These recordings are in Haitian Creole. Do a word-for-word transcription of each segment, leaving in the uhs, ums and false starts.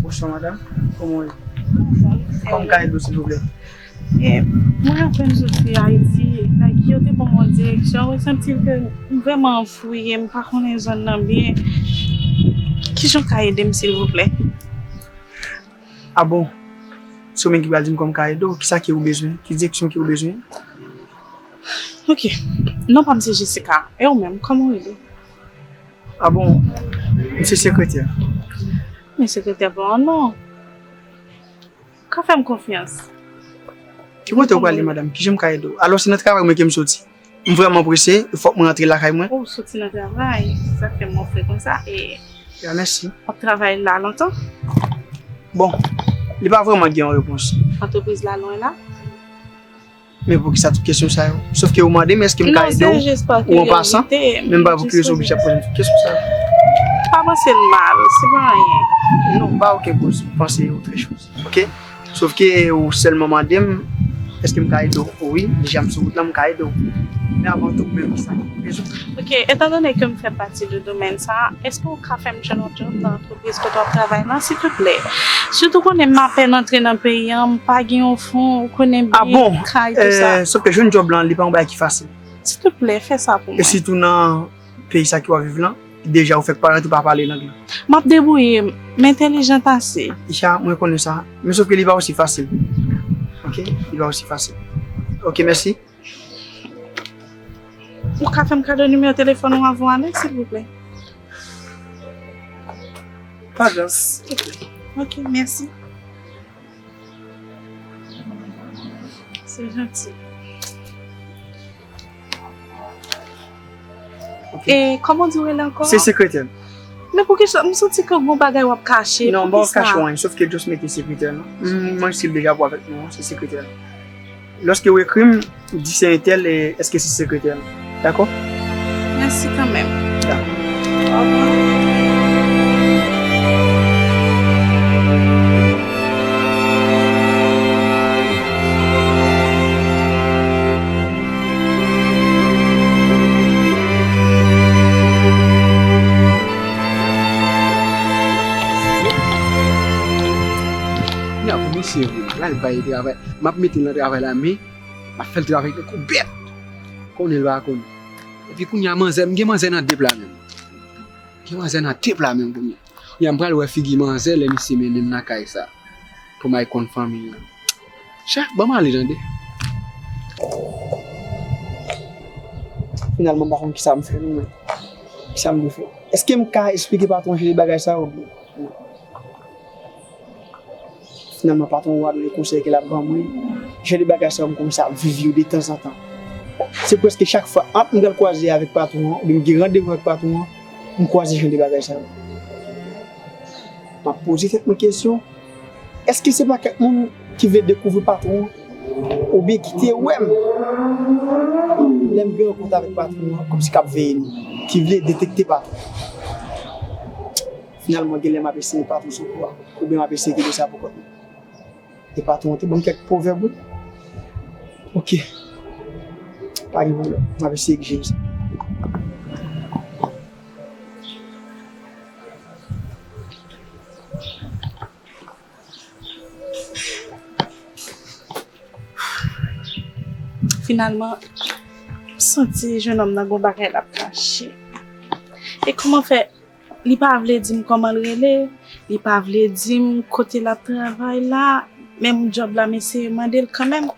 Bonswa, madanm. Kòman w ye? Kòman m ka ede w, silvouplè? E, mwen apèn soti Ayiti, like, yo te ban mwen yon direksyon, mwen santi ke m vrèman anfouye, m pa konnen zòn nan byen. Kijan w ka ede m, silvouplè? A bon? Se ou menm ki pral di m kòman m ka ede w? Kisa ke ou bezwen? Ki direksyon ke ou bezwen? Ok. Non pa m se Jessica. E ou menm, kòman w rele? A bon? M se sekretè. Men sekretè pa yon non. Ka fè m konfyans. Ki kote w prale, madanm? Kijan m ka ede w? Alò, se nan travay mwen ke m soti. M vrèman prese, e fòk mwen rantre lakay mwen. Ou soti nan travay, sa fè m ofri konsa, e Ya, mèsi. W ap travay la lontan? Bon, li pa vrèman gen yon repons. Antrepriz la lwen la? Men poukisa tout kesyon sa yo? Sòf ke ou mande m èske m ka ede w ou an pasan, men m pa pou ki rezon w oblije ap poze m tout kesyon sa yo. Pa panse l mal, se pa anyen. Non, pa okenn koz, panse otre choz. Ok? Sòf ke ou sèlman mande m, èske m ka ede w? Wi, deja m sou wout lan, m ka ede w. Men avan tou, ou menm, kisa ki pou bezwen? Ok, etandone ke m fè pati de domèn sa, èske w ka fè m jwenn yon djòb nan antrepriz kote w ap travay lan, silvouplè? Sitou konnen m apèn antre nan peyi an, m pa gen yon fon, ou konnen byen, kay, tout sa. Ah bon? Euh, sòf ke jwenn djòb lan, li pa yon bagay ki fasil. Silvouplè, fè sa pou mwen. E sitou nan peyi sa ke w ap viv lan, deja ou fèk parèt ou pa pale lang lan. M ap debouye m, m entèlijant ase. Ya, mwen konnen sa. Men sòf ke li pa osi fasil. Ok? Li pa osi fasil. Ok, mèsi. Ou ka fè m kado nimewo telefòn ou avan w ale, silvouplè? Padans. Ok, mèsi. Se janti. Ok. E kòman w di w rele ankò? Se sekretè. Men poukisa m santi ke gon bagay w ap kache? Non, m pa kache anyen, sòf ke just mete sekretè non. M, mwen si l deja pou avèk nou, se sekretè. Lòske w ekri m, di se entèl, e èske se sekretè l? Dakò? Mèsi kanmenm. Dakò. Òvwa. Kounya pou misye vre, l al bay travay. M ap mete l nan travay la, men m ap fè l travay tankou bèt. Konnen l pa konnen. Epi kounya manzè, m gen manzè nan de pla menm. Gen manzè nan de pla menm kounya. Kounya m pral wè figi manzè lè misye mennen m nan kay sa. Pou m al konn fanmi an. Chèf, ban m ale tande. Finalman, m pa konn kisa m fè non, men. Kisa m dwe fè? Èske m ka eksplike patwon jan de bagay sa yo oubyen? Finalman, patwon an ap gen konsèy ke l ap ban mwen. Jan de bagay sa yo, m kòmanse ap viv yo detanzantan. Se prèske chak fwa, ant m pral kwaze avèk patwon an, oubyen m gen randevou avèk patwon an, m kwaze jan de bagay sa yo. M ap poze tèt mwen kesyon, èske se pa kèk moun ki vle dekouvri patwon an, oubyen ki te wè m lè m gen rankont avèk patwon an, kòmsi k ap veye nou, ki vle detekte patwon an? Finalman, genlè m ap eseye patwon sou kou a, oubyen m ap eseye kenbe sa pou kont mwen. E patwon an te ban m kèk pwovèb, wi. Ok. Pa gen pwoblèm. M ap eseye jere sa. Finalman, m santi jennonm nan gon bagay l ap kache. E kòman fè li pa vle di m kòman l rele, li pa vle di m kote l ap travay la, menm djòb la m eseye mande l kanmenm,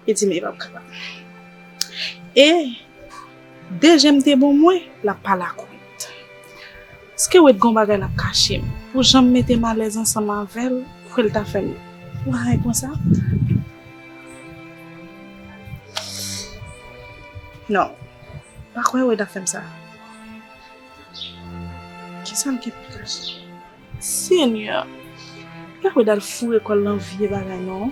li di m li p ap kapab. E de je m te ban mwen, l ap pale ak Wit. Èske Wit gon bagay l ap kache m? Pou jan m mete m alèz ansanm avè l, kwè l ta fè m Ou pa ka reponn sa? Non. Pa kwè Wed ap fè m sa. Kisa m gen pou kache? Senyè, pa Wed al foure kò l nan vye bagay non.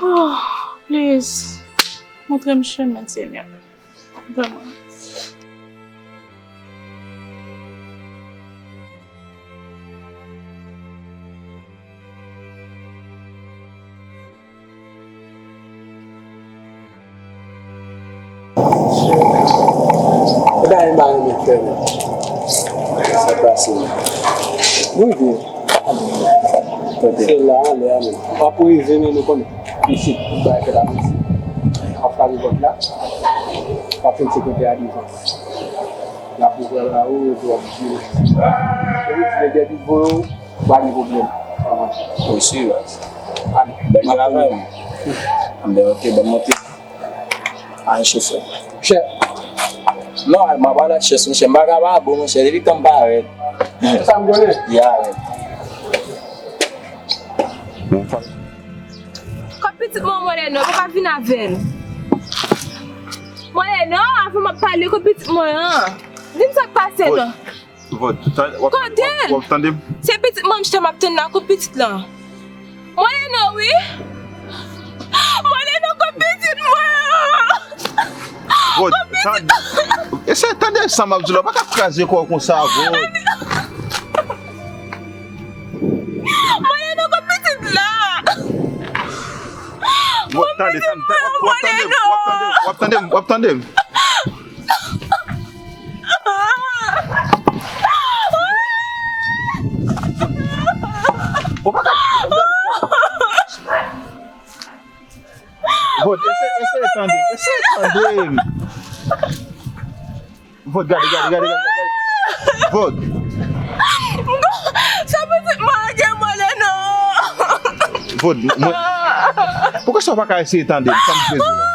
Oh, please. Montre m chemen, Senyè. Vrèman. Ou ta renmen ba renmen fè men. Sa pase. Wi, wi. Se la anlè a menm. W ap rive men nou konnen. Isit, tout bagay fèt ap isit. W ap frape pòt la. W ap fè sekretè a devan. L ap ouvè ba ou, epi w ap di, epi di nèg yo vin voye w, pa gen pwoblèm. Wi, si, baz. Bèl travay. Anben, ok, ban m monte. Ay, chofè. Chè. Non, ay, m ap pale ak chè, monchè. M pa ka pa bon, monchè. Depi kan m parèt. Se sa m konnen. Ya, wi. Kòb pitit mwen, Moleno, ou pa ka vin avè l. Moleno, avan m ap pale, kòb pitit mwen an. Di m sa k pase non. Vòt, w ap tande m? Se pitit mwen m chita m ap tann la, kòb pitit lan. Moleno, wi. Moleno, kòb pitit mwen an. Vòt, eseye tande sa m ap di la, w pa ka kraze kò w konsa, Vòt. Moleno, kòb pitit la. Vòt, tande, tande, w ap tande m, w ap tande m, w ap tande m, w ap tande m. Ou pa ka. Vòt, eseye, eseye tande, eseye tande. Vòt, gade, gade, gade, gade, gade. Vòt. Sa pitit mwen gen mwen lè non. Vòt, mwen. Poukisa w pa ka eseye tande m? Sa m bezwen.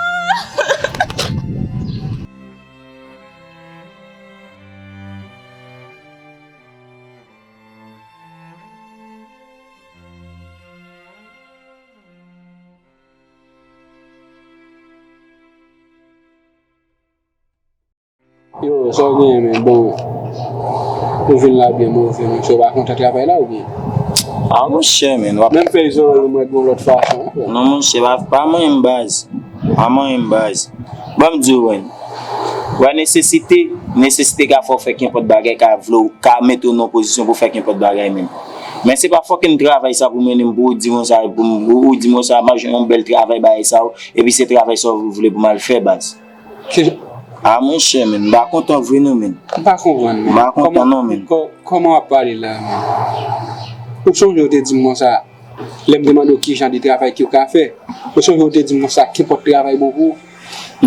Yo, sa w genyen, men? Bon, ou vin la byen move, monchè, w pa kontan travay la oubyen? Ah, monchè, men, w ap... Menm fèy zòrèy ou mwen gon lòt fason, wi, frè. Non, monchè, pa, pa mwen menm, baz. Pa mwen menm, baz. Ban m di w, wè. Wè, nesesite, nesesite ka fè w fè kenpòt bagay, ka vle w, ka mete w nan yon pozisyon pou w fè kenpòt bagay menm. Men se pa fucking travay sa pou mennen m, pou w di m sa, pou m, ou, ou di m sa, m ap jwenn yon bèl travay, bagay sa yo, epi se travay sa w vle pou m al fè, baz. Ah, monchè, men, m pa kontan vre non, men. M pa konprann, men. M pa kontan non, men. Kò-, kòman w ap pale la, men? Ou sonje w te di m konsa, lè m te mande w ki jan de travay ke w ka fè, ou sonje w te di m konsa, kenpòt travay bon pou ou?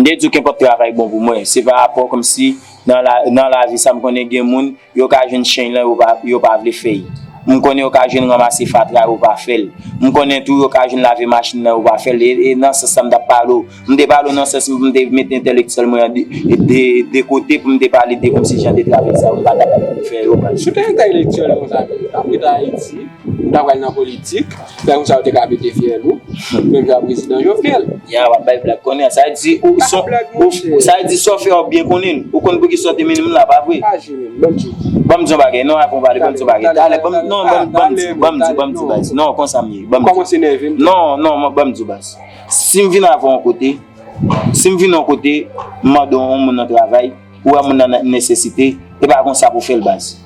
M te di w kenpòt travay bon pou mwen. Se pa rapò kòmsi nan la, nan lavi sa m konnen gen moun, yo ka jwenn chenj lan, yo pa, yo pa vle fè l. M konnen yo ka jwenn ranmase fatra, yo pa fè l. M konnen tou yo ka jwenn lave machin lan, yo pa fè l. E, e nan sans sa m t ap pale w. M te pale w nan sans pou m te mete entèlektyèl mwen an de, de, de kote pou m te pale de kòmsi jan de travay sa yo m pa t ap fè yo. Si w te entèlektyèl konsa, men, w t ap rete Ayiti, ou ta pral nan politik, fè konsa yo te ka pete fyèl ou, menm jan prezidan Jovenel. Ya, w ap bay blag konnen. Sa vle di, ou, sa vle di, sa w fè, w byen konnen l. Ou konn poukisa w te mennen m la, pa vre? Ban m di w bagay, non, avan w pale, ban m di w bagay. Talè, ban m, non, ban m, ban m di w, ban m di w, ban m di w, baz. Non, konsa m ye, ban m di w. Non, non, ban m di w, baz. Si m vin avè w yon kote, si m vin yon kote, m mande yon moun nan travay, ou wè moun nan nan nesesite, e pa konsa pou fè l, baz.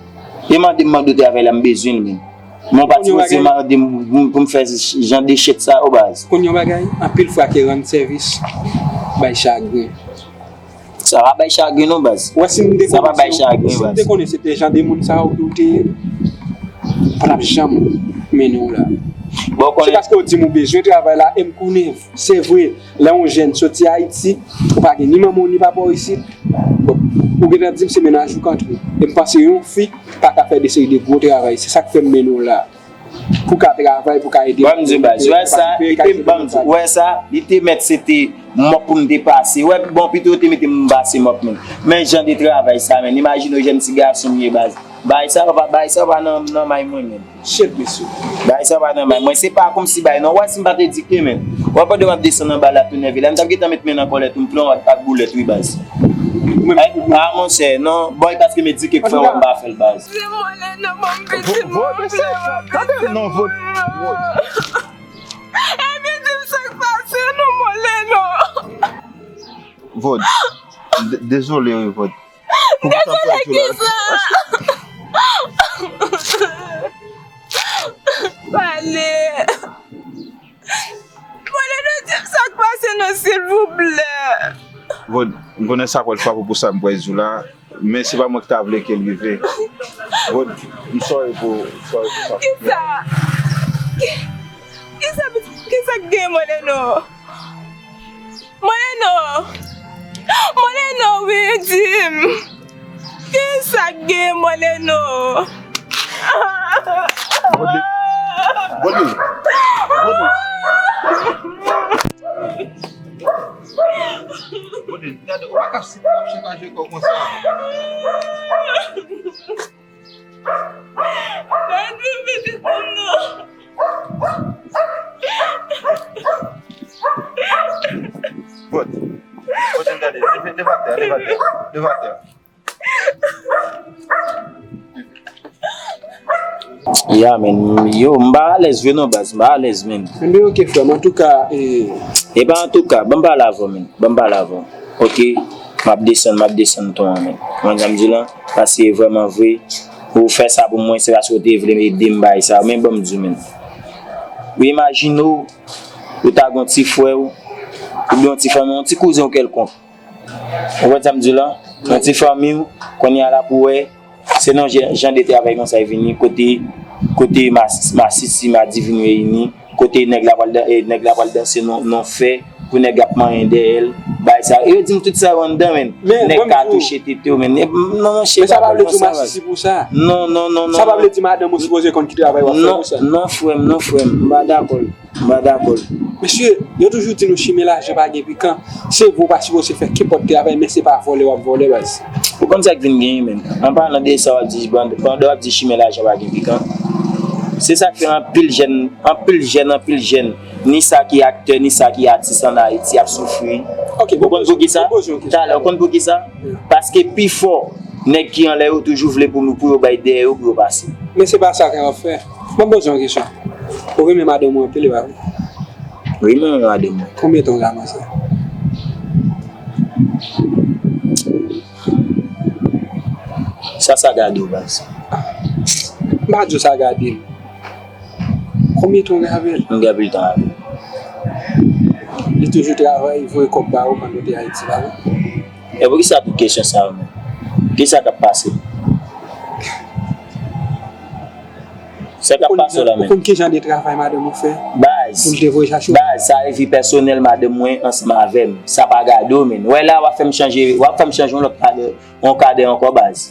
E mande m, mande w travay la, m bezwen l menm. Men w pa t sipoze mande m pou m, pou m fè jan de shit sa yo, baz. Konn yon bagay, anpil fwa ke rann sèvis bay chagren. Sa pa bay chagren non, baz. Wè, si m te konnen, si m te konnen se te jan de moun sa yo ke w te ye, m pa t ap janm mennen w la. Se paske w di m ou bezwen travay la, e m konnen, se vre, lè yon jèn soti Ayiti, ou pa gen ni manman w ni papa w isit, bon, ou gentan di m se mennaj ou k antre. E m panse yon fi pa ka fè de seri de gwo travay. Se sa k fè m mennen w la. Pou ka travay, pou ka ede moun devlope, patisipe, ka ede moun pale. Ban m di w, baz, wè sa, li te mèt se te mòp pou m te pase. Wè, bon, pito yo te mete m pase mòp, men. Men jan de travay sa, men. Imajine w jèn ti gason m ye, baz. Bagay sa pa, bagay sa pa nan, nan may mwen menm. Shit, mesye. Bagay sa pa nan may mwen. Se pa kòmsi bagay non. W a si m pa t edike menm. W a pandan w ap desann anba la tou nève la. M t ap gentan met men nan kòlèt ou, m pran w ak boulèt wi baz. Ay, ah monchè, non. Boy, paske m edike k fè w m pa fè l baz. Di mwen lè non, ban m pitit mwen, m vle wè pitit mwen. Epi di m sa k pase non, mwen lè non. Vod, de- dezole wi Vod. Dezole kisa? Pale. Pale nou di m sa k pase non, silvouplè. Vod, m konnen sa pral frape w pou sa m pral di w la, men se pa mwen ki ta vle ke l rive. Vod, m sorry pou, sorry pou sa. Kisa? Ki- Kisa, kisa k gen Moleno? Moleno! Moleno, wi, di m! Kisa k gen Moleno? Bode. Bode. Bode. Bode, gade, ou pa ka sikaje kò konsa. Gade pitit mwen nan. Vod. Vod, gade. Leve, leve atè, leve atè. Leve atè. Ya, men, yo, m pa alèz vre non, baz, m pa alèz, men. Men ok, frè m, antouka, e. E pa antouka, ban m pale avè w, men, ban m pale avè w. Ok, m ap desann, m ap desann ton an, men. Ou konn sa m di w lan? Paske vrèman vre, ou fè sa pou mwen, se paske ou te vle ede m bay sa, men ban m di w, men. Ou imajine w, ou ta gen yon ti frè w, oubyen yon ti fanmi, yon ti kouzen w kèlkonk. Ou konn sa m di w lan? Yon ti fanmi w, kounye a la pou wè, se nan jan, jan de travay konsa y vini, kote, kote mas-, masisi, madivin reyini, kote nèg la pral dan-, eh, nèg la pral danse nan, nan fè, pou nèg ap manyen dèyè l, bagay sa. E yo di m tout sa yo anndan, men. Nèg ka touche tete w, men. Non, monchè, pa pale konsa, baz. Non, non, non, non. Sa pa vle di madanm ou sipoze konn ki travay w ap fè pou sa. Non, frè m, non, frè m, m pa dakò. M pa dakò. Mesye, yo toujou di nou chimen lajan pa gen pikan. Se vre w pa sipoze fè kenpòt travay, men se pa vòlè w ap vòlè, baz. Ou konn sa k vin genyen, men. An palan de sa w ap di, pandan w ap di chimen lajan pa gen pikan. Se sa k fè anpil jèn, anpil jèn, anpil jèn, ni sa ki aktè, ni sa ki atis ann Ayiti ap soufri. Ou konn poukisa? Talè, ou konn poukisa? Paske pifò nèg ki anlè yo toujou vle pou nou, pou yo bay dèyè yo, pou yo pase. Men se pa sa k ap fè. Mwen poze yon kesyon. Ou renmen madanm ou anpil, e pa vre? Wi, mwen renmen madanm mwen. Konbyen tan w ranmase? Sa, sa gade w, baz. M pa di w sa gade m. Konbyen tan w gen avè l? M gen anpil tan avè l. Li toujou travay, voye kòb ba ou pandan w te Ayiti, pa vre? E poukisa tout kesyon sa yo menm? Kisa k ap pase? Sa k ap pase w la menm? Ou konn ki jan de travay madanm ou fè? Baz, pou l te voye chache w? Baz, sa e vi pèsonèl madanm mwen ansanm avè m. Sa pa gade w, menn. Wè la, w ap fè m chanje, w ap fè m chanje yon lòt kadè, yon kadè ankò, baz.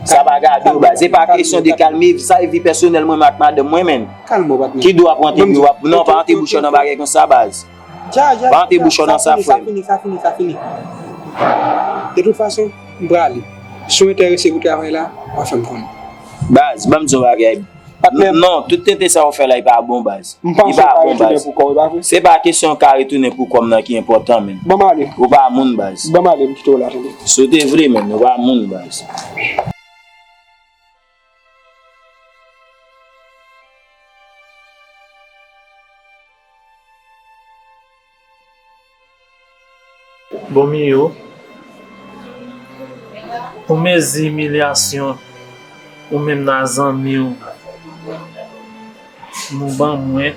Sa pa gade w, baz. Se pa kesyon de kalme, sa e vi pèsonèl mwen ak madanm mwen, menn. Kalme w, patnè. Ki do w ap rantre, w ap, non, pa rantre bouch w nan bagay konsa, baz. Pa rantre bouch w nan sa, frè m. Sa fini, sa fini, sa fini. De tout fason, m prale. Si w enterese pou travay la, w a fè m konnen. Baz, ban m di w yon bagay. Patnè. Non, tout tenten sa w fè la, e pa bon, baz. M panse w ka retounen pou kò w, e pa vre? Se pa kesyon ka retounen pou kò m nan ki enpòtan, menn. Ban m ale. Ou pa moun, baz. Ban m ale, m kite w la, tande. Si w te vle, menn, ou pa moun, baz. Bon, Miyo, pou mezi imilyasyon ou menm nan zanmi w nou ban mwen,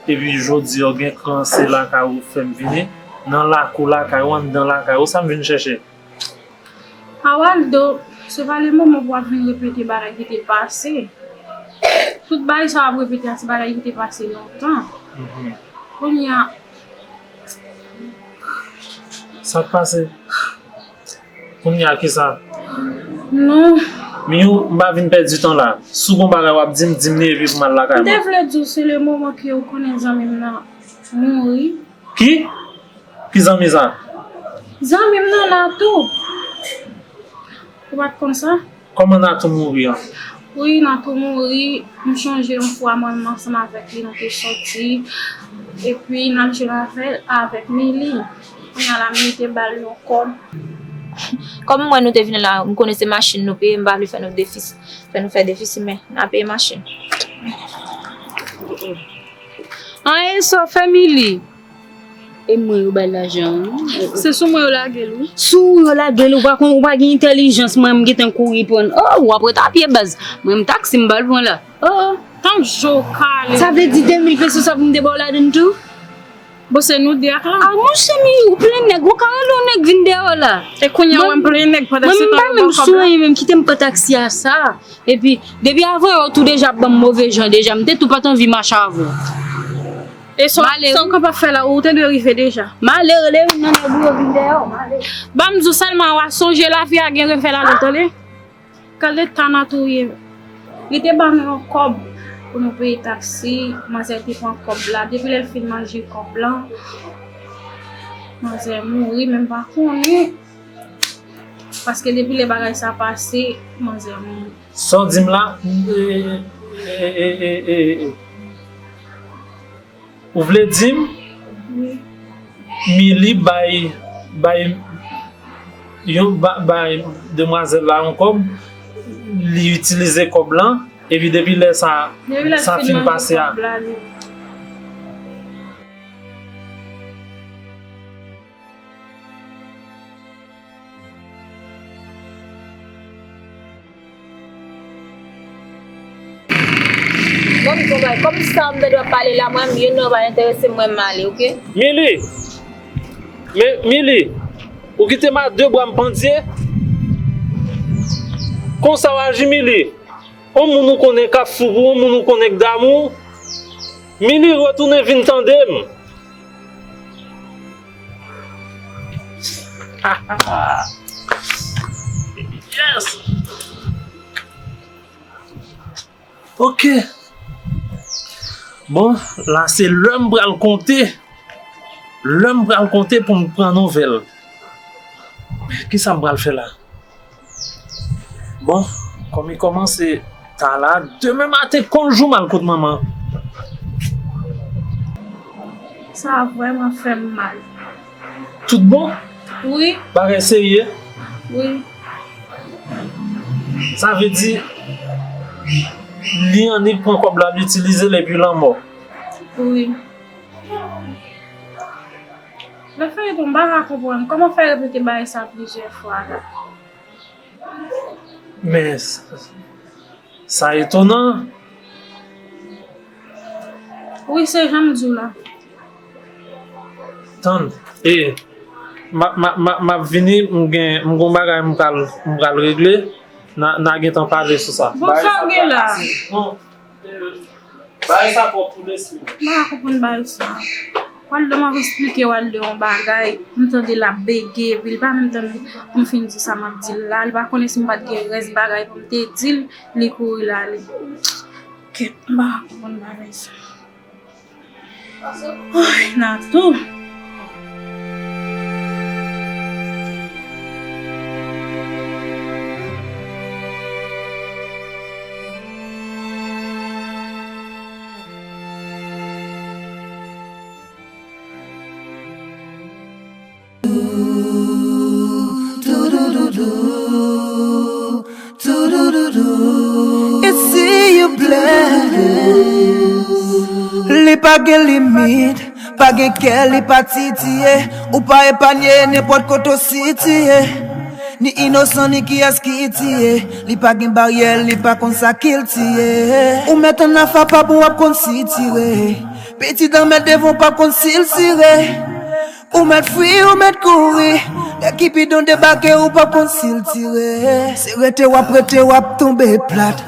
epi jodi a w gen kran se lakay ou fè m vini, nan lakou lakay ou, anndan lakay ou, sa m vin chèche? Awaldo, se pa le moman pou w ap vin repete bagay ki te pase. Tout bagay sa w ap repete a, se bagay ki te pase lontan. Mhm. Kounye a, sa k pase? Kounye a, kisa? Non. Miyou, m pa vin pèdi tan la. Si w gon bagay w ap di m, di m, epi pou m al lakay mwen. M te vle di w, se le moman ke w konnen zanmi m nan mouri. Ki? Ki zanmi sa? Zanmi m nan la tou. Ou pa t konn sa? Kòman Natou mouri an? Wi, Natou mouri. M chonje yon fwa mwen menm ansanm avèk li, nou te soti. Epi n ap jwe avè, avèk Mili. Kounye a la, Mili te ba l yon kòb. Kòm m wè nou te vin la, m konnen se machin nou peye, m pa vle fè nou defis, fè nou fè defisi, men n a peye machin. Anyen sa w fè, Mili? E mwen yo bay lajan an. Se sou mwen yo lage l, wi. Sou ou yo lage l, ou pa konn, ou pa gen entèlijans, mwen m gentan kouri pran. Oh, w ap ret a pye baz. Mwen m taksi m ba l pran la. Oh. Tank je w kale. Sa vle di de mil peso sa pou m te ba w ladann tou? Bon, se nou de ak la. Ah, monchè, mi, ou plen nèg, ou ka rele yon nèg vin dèyè w la. E kounye a, wè m plen nèg pandan se tan yo ba w kòb la. Mwen m pa menm sou anyen, menm kite m pran taksi a sa. Epi, depi avan yè, w tou deja ap ban m move jan deja. M te tou pa t anvi mache avè w. E sa, sa w kapab fè la, ou te dwe rive deja. M ale, rele youn nan nèg ou yo vin dèyè w, m ale. Ban m di w sèlman, w a sonje lavi a gen revè ladan l, tande? Gad eta Natou ye. Li te ban nou yon kòb pou nou peye taksi, manzè te pran kòb la. Depi lè l fin manje kòb la, manzè mouri, men m pa konnen. Paske depi lè bagay sa pase, manzè mouri. Sa w di m la, e, e, e, e, e, e. Ou vle di m, wi, Mili bay, bay, yon, ba- bay demwazèl la yon kòb, li itilize kòb lan, epi depi lè sa, depi lè sa fin pase a. Bon, m di w bagay, kòm sa m tande w ap pale la, mwen, youn nan yo pa enterese m, mwen, m ale, oke? Mili! Men, Mili, ou kite m a de bra m pandye? Konsa w aji, Mili? On moun ou konnen k ap fou pou on moun ou konnen k damou? Mili, retounen vin tande m. Yes! Ok. Bon, la se lè m pral konte. Lè m pral konte pou m pran nouvèl. Kisa m pral fè la? Bon, kòm li kòmanse ta la, demen maten kon jou m al kot manman. Sa vrèman fè m mal. Tout bon? Wi. Bagay serye? Wi. Sa vle di, li annik pran kòb la, l itilize l epi lanmò. Wi. Lè fè etan m pa ka konprann kòman fè repete bagay sa plizyè fwa la. Men, sa, sa etonan. Wi, se jan m di w la. Tann, e, m ap, m ap, m ap, m ap vini, m gen, m gon bagay m pral, m pral regle, n a, n a gentan pale sou sa. Bon, sa w gen la? Bon, e, bagay sa twòp pou lespri m. M pa ka konprann bagay sa. Waldo, m ap esplike Waldo yon bagay, m tande l ap bege, epi l pa menm tann pou m fin di sa m ap di l la, li pa konnen si m pa t gen rès bagay pou m te di l, li kouri l ale. Kèt, m pa ka konprann bagay sa. Ay, Natou. It's see you bless. Li pa gen limit, pa gen kè, li pa titiye. Ou pa epanye nenpòt kote w sitiye. Ni inosan, ni kiyès ki tiye. Li pa gen baryè, li pa konn sa kiltiye. Ou mèt ann afa pa bon w ap konn sitire. Pitit an mèt devan w p ap konn si l sire. Ou mèt fwi, ou mèt kouri. Lè Kipidon debake, ou p ap konn si l tire. Se rete w ap rete, w ap tonbe plat.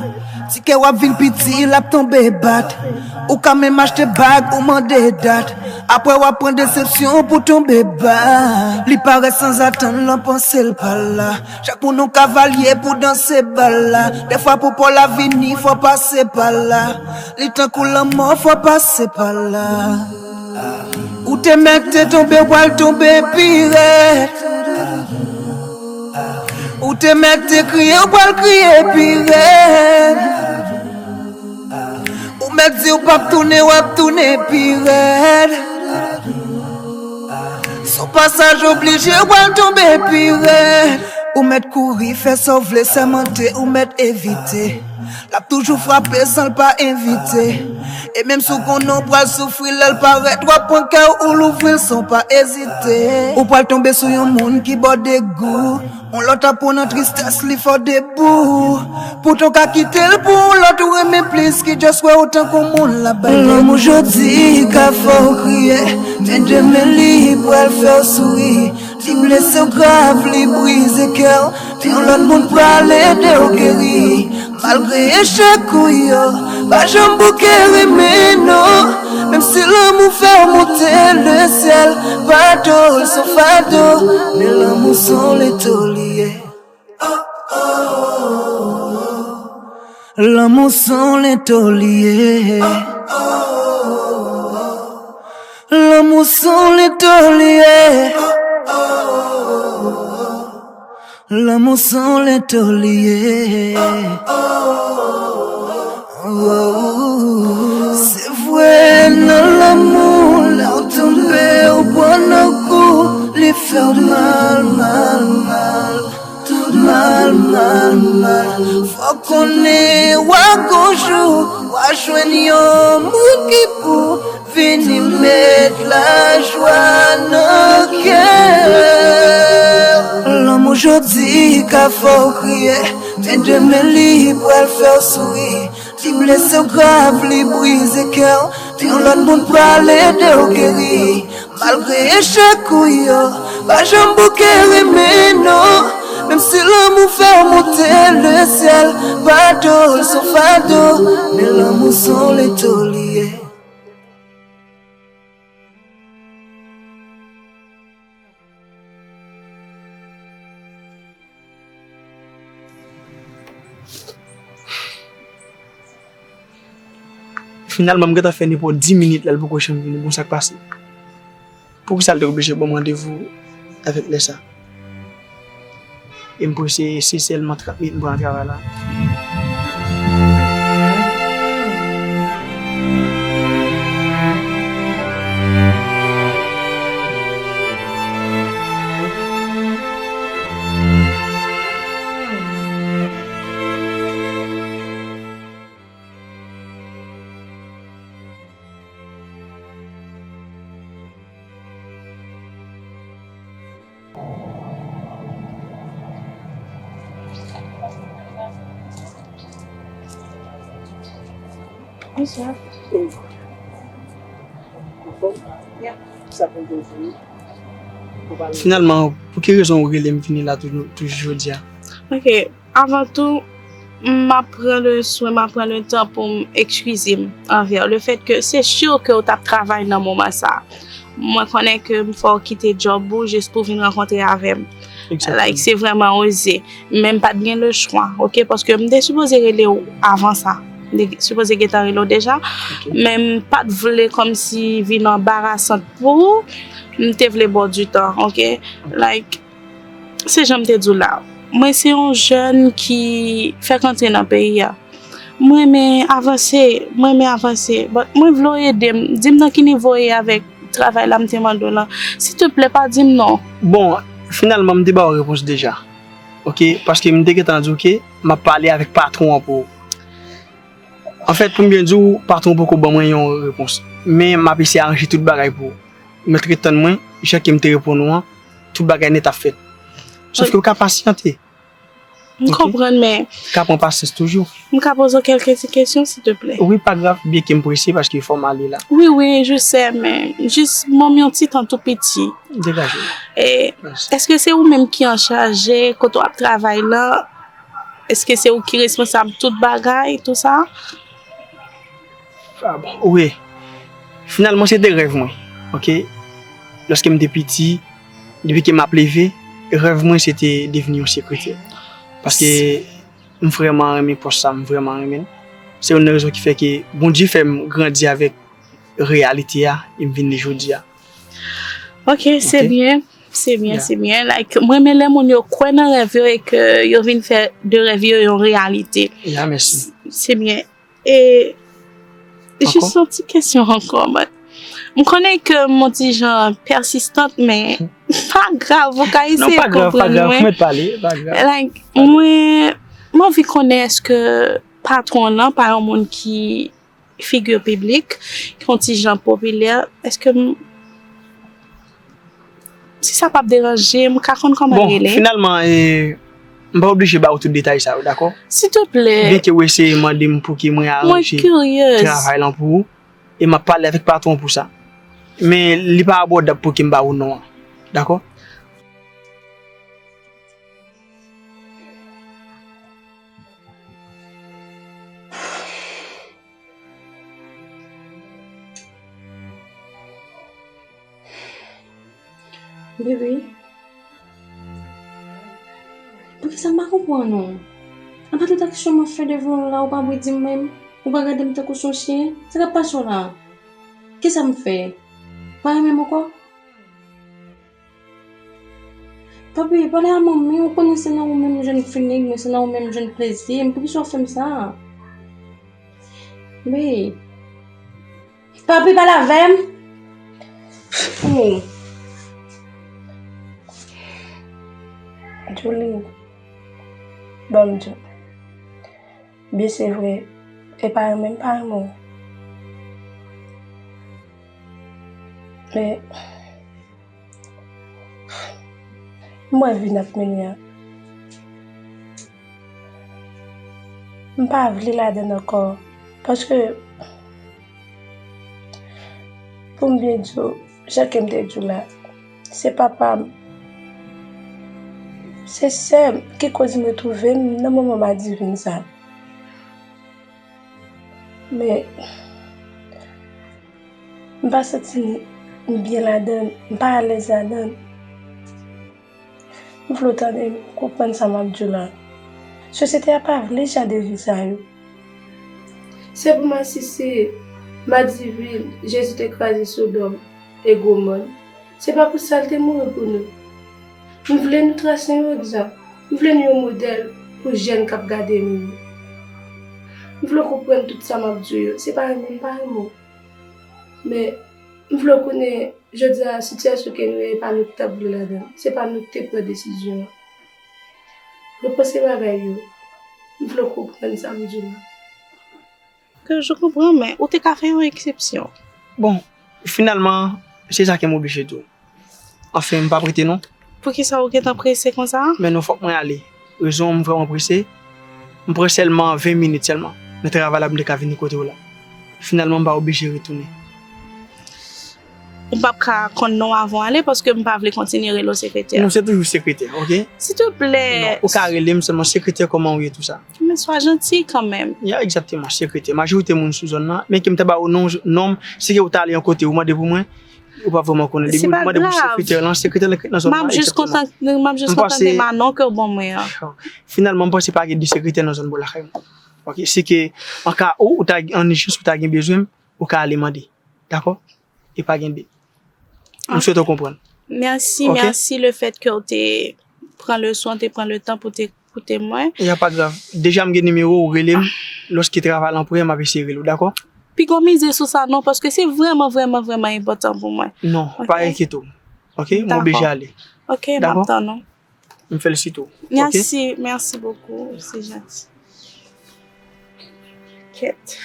Ti kè w ap vin piti, l ap tonbe bat. Ou ka menm achte bag, ou mande dat. Apre w ap pran desepsyon pou tonbe bat. Li parèt sanzatann, l an panse l pa la. Chak pou nou kavalye pou danse bal la. Dèfwa pou Pòl la vini, fò pase pa la. Li tankou lanmò, fò pase pa la. Ou te mèt te tonbe, w pral tonbe pi rèd. Ou te mèt te kriye, ou pral kriye pi rèd. Ou mèt di ou p ap tounen, w ap tounen pi rèd. Sou pasaj oblije, w pral tonbe pi rèd. Ou mèt kouri, fè sa w vle, sèmante, ou mèt evite. L ap toujou frape san l pa envite. E menm si w konnen w pral soufri, lè l parèt, w ap pran kè w, ou louvri l san w pa ezite. Ou pral tonbe sou yon moun ki ba w degou. Yon lòt ap pran nan tristès, li fè w debou. Poutan w ka kite l pou yon lòt ou renmen plis, ki just wè w tankou moun l ap bay degou. Lanmou jodi ka fè w kriye, men demen li pral fè w souri. Li blese w grav, li brize kè w, men yon lòt moun pral ede w geri. Malgre echèk ou yo, pa janm bouke renmen non. Menm si lanmou fè w monte lesyèl, pa do l s on fado, men lanmou s on leto li ye. Lanmou s on leto li ye. Lanmou s on leto li ye. Lanmou s on leto li ye. Se vre, nan lanmou, lè w tonbe, ou pran nan kou, li fè w mal, mal, mal. Tout mal, mal, mal. Fò w konnen, w a gon jou, w a jwenn yon moun ki pou vini met lajwa nan kè. Lanmou jodi ka fè w kriye, men demen li pral fè w souri. Li blese w grav, li brize kè w, men yon lòt moun pral ede w geri. Malgre echèk ou yo, pa janm bouke renmen non. Menm si lanmou fè w monte lesyèl, pa do l s on fado, men lanmou s on leto li ye. Finalman, m gentan fè nenpòt dis minit la, l poko janm vini. Bon, sa k pase? Poukisa l te oblije ban m randevou avèk lè sa? E m prese, se sèlman trant minit m pran nan travay la. Bonswa. Anfòm? Yeah. Sa pou m te di? Finalman, pou ki rezon ou rele m vini la toujou, toujou jodi a? Ok, avan tou, m ap pran le swen, m ap pran le tan pou m ekskize m anvè w. Le fèt ke se si ke w t ap travay nan moman sa a. Mwen konnen ke m fè w kite djòb ou jis pou w vin rankontre avè m. Exactement. Like, se vrèman oze. Men m pa t gen le chwa, ok? Paske m te sipoze rele w avan sa. M te sipoze gentan rele w deja. Ok. Men m pa t vle kòmsi vin anbarasant pou ou. M te vle ba w du tan, ok? Like, se jan m te di w la. Mwen se yon jèn ki fèk antre nan peyi a. M renmen avanse, m renmen avanse. But mwen vle w ede m. Di m nan ki nivo w ye avèk travay la m te mande w lan. Silteplè, pa di m non. Bon, finalman, m te ba w repons deja. Ok? Paske m te gentan di w ke m ap pale avèk patwon an pou ou. Anfèt, pou m byen di w, patwon poko ban mwen yon repons. Men m ap eseye aranje tout bagay pou ou. Mèt ret tann mwen, jan ke m te reponn ou an, tout bagay nèt ap fèt. Sòf ke ou ka pasyante. M konprann, men. Ka pran pasyans toujou. M ka poze w kèlke ti kesyon, silteplè? Wi, pa grav, byenke m prese, paske fò m ale la. Wi, wi, je sais, men jis ban m yon ti tan tou piti. Degaje. E, èske se ou menm ki anchaje kote w ap travay lan? Èske se ou ki responsab tout bagay, tou sa? Ah bon, wi. Finalman, se te rèv mwen, ok? Lòske m te piti, depi ke m ap leve, rèv mwen se te devni yon sekretè. Paske m vrèman renmen pòs sa, m vrèman renmen l. Se youn nan rezon ki fè ke Bondye fè m grandi avèk reyalite a e m vin li jodi a. Ok, se byen. Se byen, se byen. Like, mwen renmen lè moun yo kwè nan rèv yo e ke yo vin fè de rèv yo yon reyalite. Ya, mèsi. Se byen. E jis yon ti kesyon ankò, but m konnen ke m on ti jan pèsistant, men pa grav, ou ka eseye konprann mwen. Non, pa grav, pa grav, mèt pale, pa grav. Like, mwen, mwen anvi konnen èske patwon w lan pa yon moun ki figi piblik, ki on ti jan popilè, èske m, si sa p ap deranje, m ka konn kòman l rele? Bon, finalman, e, m pa oblije ba ou tout detay sa yo, dakò? Siltouplè. Byenke ou eseye mande m pou ki mwen aranje travay lan pou ou, e m ap pale avèk patwon pou sa. Men li pa abòdab pou ke m ba ou non an, dakò? Bebe, poukisa m pa konprann ou? Apa tout aksyon m ap fè devan w la, ou pa bri di m menm? Ou pa gade m tankou se yon chen? Sa k ap pase w la? Kisa m fè? Ou pa renmen m ankò? Papi, pale a manmi, ou konnen se nan ou menm m jwenn feeling mwen, se nan ou menm m jwenn plezi m, poukisa w fè m sa? Wi. Papi, pale avè m. Oh. Julie, ban m di w. Byen, se vre, e pa renmen m pa renmen w. Men, m wè vi n ap mennen an. M pa vle ladann ankò, paske, pou m byen di w, jan ke m te di w la, se papa m, se sè m ki koz m retwouve m nan moman madivin sa. Men, m pa santi m byen ladann, m pa alèz ladann. M vle w tande m, konprann sa m ap di w la. Sosyete a pa vle jan de vi sa yo. Se pou m asiste madivin Jezi te kraze Sodòm e Gomò. Se pa pou sa l te mouri pou nou. M vle nou trase yon egzanp. M vle nou yon modèl pou jèn k ap gade nou yo. M vle w konprann tout sa m ap di w yo. Se pa renmen m pa renmen w. Men, m vle w konnen, jodi a, sitiyasyon ke nou ye, e pa nou ki t ap vle ladan l. Se pa nou ki te pran desizyon an. Repanse bagay yo. M vle w konprann sa m di w la. Ke je konprann, men ou te ka fè yon eksepsyon. Bon, finalman, se sa ke m oblije di w. Anfen, m pa prete non. Poukisa ou gentan prese konsa? Men non, fòk mwen ale. Rezon m vrèman prese. M pran sèlman ven minit sèlman nan travay la pou m te ka vini kote w la. Finalman, m pa oblije retounen. M p ap ka konn non w avan w ale paske m pa vle kontinye rele w sekretè. Non, se toujou sekretè, oke? Siltouplè. Non, ou ka rele m sèlman sekretè, kòman ou ye, tou sa. Men swa janti kanmenm. Ya, egzakteman, sekretè. Majorite moun sou zòn nan, men ke m ta ba ou non, non m, si ke ou ta ale yon kote, ou mande pou mwen, ou pa vrèman konnen. Depi ou mande pou sekretè lan, sekretè lan ki nan zòn nan, egzakteman. M ap jis kontan, m ap jis kontan de manon ke w ban mwen an. Finalman, m panse pa gen de sekretè nan zòn bò lakay mwen. Oke, si ke, an ka ou, ou ta, an ijans, ou ta gen bezwen m, ou ka ale mande. Dakò? E pa gen de. M swete w konprann. Mèsi, mèsi le fèt ke w te pran leson, te pran le tan pou te koute mwen. Ya, pa grav. Deja m gen nimewo w, rele m. Lòske travay lan prè, m ap eseye rele w, dakò? Pi gwo mize sou sa non, paske se vrèman, vrèman, vrèman enpòtan pou mwen. Non, pa enkyete w. Oke? M oblije ale. Oke, m ap tann ou. M felisite w. Oke? Mèsi, mèsi bokou. Se janti. Kèt.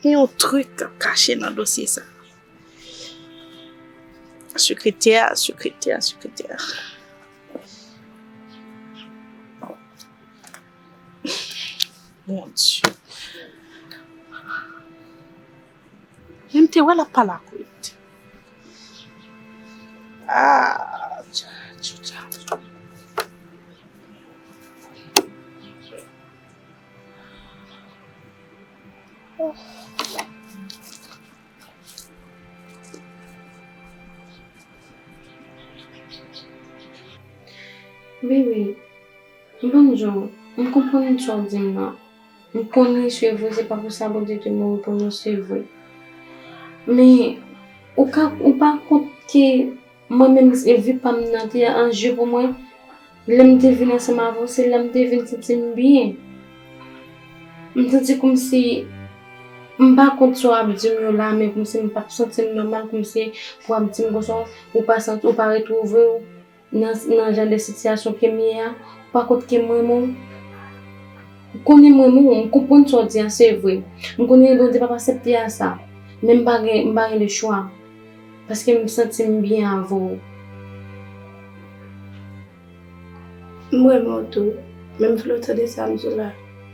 Gen yon trik k ap kache nan dosye sa. Sekretè, sekretè, sekretè. Bondye. Men m te wè l ap pale ak Ruth. Ah, tcha, tcha, tcha. Bebe, m konn jan, m konprann sa w di m nan. M konnen se vre, se pa pou sa Bondye te mouri pou nou, se vre. Men, ou ka, ou pa kont ke mwen menm, e vi pa m nan te an je pou mwen. Lè m te vin ansanm avè w, se la m te vin santi m byen. M santi kòmsi m pa kont sa w ap di m yo la, men kòmsi m p ap santi m nòmal, kòmsi pou w ap di m konsa, ou pa santi, ou pa retwouve w nan, nan jan de sitiyasyon ke m ye a, ou pa kont ke m renmen w. Ou konnen m renmen w, m konprann sa w di a, se vre. M konnen Bondye p ap aksepte a sa, men m pa gen, m pa gen lechwa, paske m santi m byen avè w. M renmen w tou, men m vle w tande sa m di w la,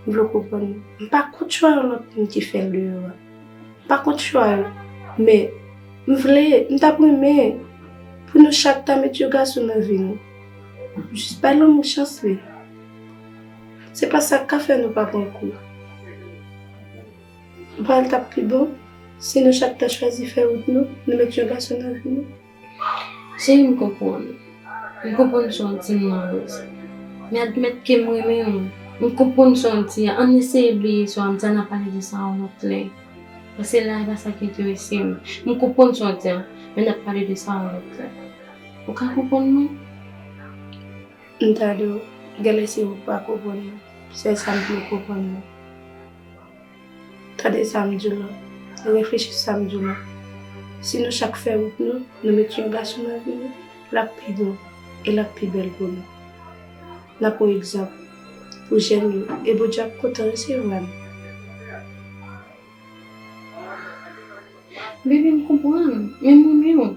m vle w konprann. M pa kont chwa yon lòt moun ki fè l deyò a. M pa kont chwa yo, men m vle, m t ap renmen pou nou chak ta met yon gason nan vi nou. Jis bay lanmou chans li. Se pa sa k ka fè nou pa pran kou. Ou pa wè l t ap pi bon si nou chak ta chwazi fè wout nou, nou met yon gason nan vi nou? Cheri, m konprann. M konprann sa w di m lan, Rose. Men admèt ke m renmen w. M konprann sa w di a. Ann eseye bliye sa w di a, n a pale de sa yon lòt lè. Paske la, e pa sa ki enterese m. M konprann sa w di a, men n ap pale de sa yon lòt lè. Ou ka konprann mwen? M tande w, genlè se ou k pa konprann mwen. Sèl sa m vle konprann mwen. Tande sa m di w lan, reflechi sa m di w lan. Si nou chak fè wout nou, nou met yon gason nan vi nou, l ap pi bon e l ap pi bèl pou nou. N ap yon egzanp pou jèn yo, e Bondye ap kontan resevwa nou. Bebe, m konprann, men m renmen w.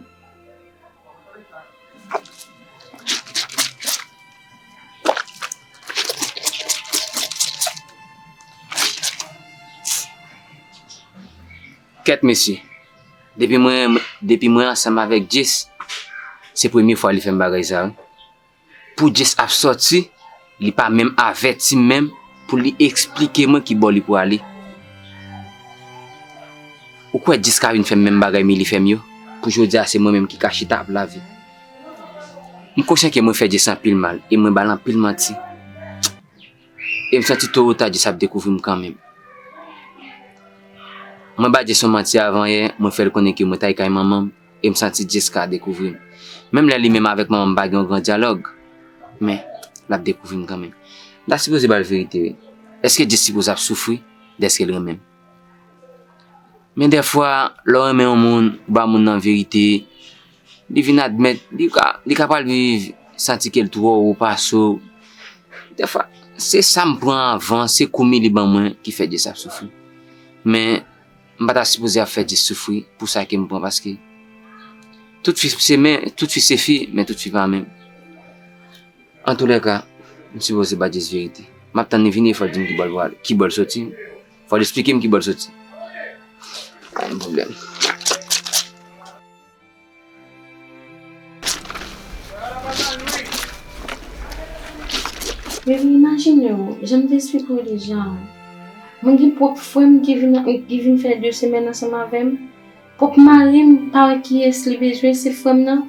Kèt mesye, depi mwen, depi mwen ansanm avèk Jess, se premye fwa li fè m bagay sa wi. Pou Jess ap sòti, li pa menm avèti m menm pou li eksplike mwen ki bò li pwale. Ou kwè Jess ka vin fè m menm bagay Mili fè m yo? Pou jodi a se mwen menm ki ka chita ap lave. M konsyan ke mwen fè Jess anpil mal e mwen ba l anpil manti. E m santi to ou ta Jess ap dekouvri m kanmenm. Mwen ba Jess yon manti avan yè, mwen fè l konnen ke mwen t al kay manman m e m santi Jess ka dekouvri m. Menm lè li menm avèk manman m pa gen yon gran dyalòg, men l ap dekouvri m kanmenm. M ta sipoze ba l verite wi. Èske Jess sipoze ap soufri dèske l renmen m? Men dèfwa, lè w renmen yon moun, ou ba moun nan verite, li vin admèt, li ka, li ka pral viv, santi ke l twò wo pase w. Dèfwa, se sa m pran avan, se kou Mili ban mwen ki fè Jess ap soufri. Men, m pa ta sipoze ap fè Jess soufri pou sa ke m pran paske tout fi se men, tout fi se fi, men tout fi pa menm. Antoulèka, m sipoze ba Jess verite. M ap tann li vini e fò l di m kibò l pral, kibò l soti. Fò l esplike m kibò l soti. Pa gen pwoblèm. Baby, imajine w, jan m te esplike w deja. Mwen gen pwòp frè m ki vin, ki vin fè de semèn ansanm avè m. Pwòp mari m pa wè kiyès li bezwen, se frè m nan.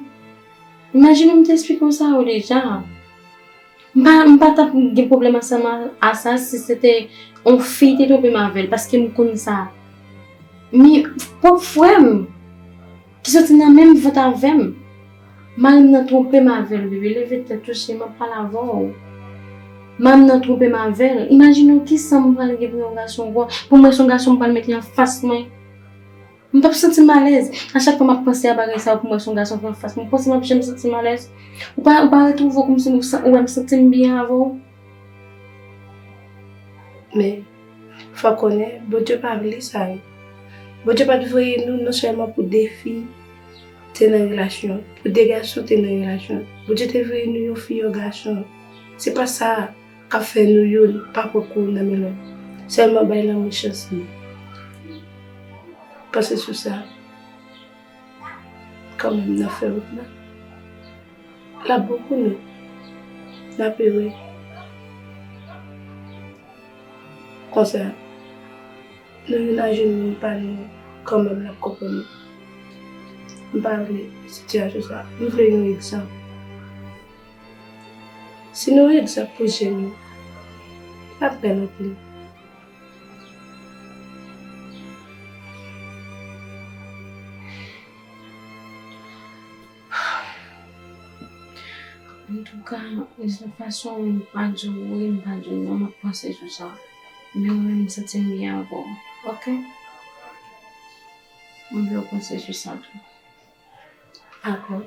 Imajine w, m te esplike w sa yo deja. M pa, m pa t ap gen pwoblèm ansanm a, a sa si se te yon fi te twonpe m avè l, paske m konn sa. Men pwòp frè m ki soti nan menm vant avè m, mari m nan twonpe m avè l, bebe, leve tèt ou cheri, m ap pale avè w. Mari m nan twonpe m avè l. Imajine w kisa m pral gen pou yon gason ankò. Pou mwen se yon gason m pral mete anfas mwen. M p ap santi m alèz. A chak fwa m ap panse a bagay sa yo, pou mwen se yon gason ki anfas mwen. Ou panse m ap janm santi m alèz? Ou pa, ou pa retwouve w kòmsi ou sa, ou wè m santi m byen avè w? Men, fò w konnen, Bondye pa vle sa yo. Bondye pa t voye nou non sèlman pou de fi te nan relasyon, pou de gason te nan relasyon. Bondye te voye nou yon fi, yon gason. Se pa sa k ap fè nou youn pa pran kou nan men lòt. Sèlman bay lanmou chans li. Panse sou sa. Kanmenm, n ap fè wout la. L ap bon pou nou. N ap ere. Konsa, nou youn a jwenn moun pa nou kanmenm, l ap konprann nou. M pa vle sitiyasyon sa. M vle yon egzanp. Si nou yon egzanp pou jèn yo, l ap bèl anpil. De tout fason, m pa di w wi, m pa di w non, m ap panse sou sa. Men mwen menm, m santi m byen avè w. Ok? M vle w panse sou sa tou. Dakò.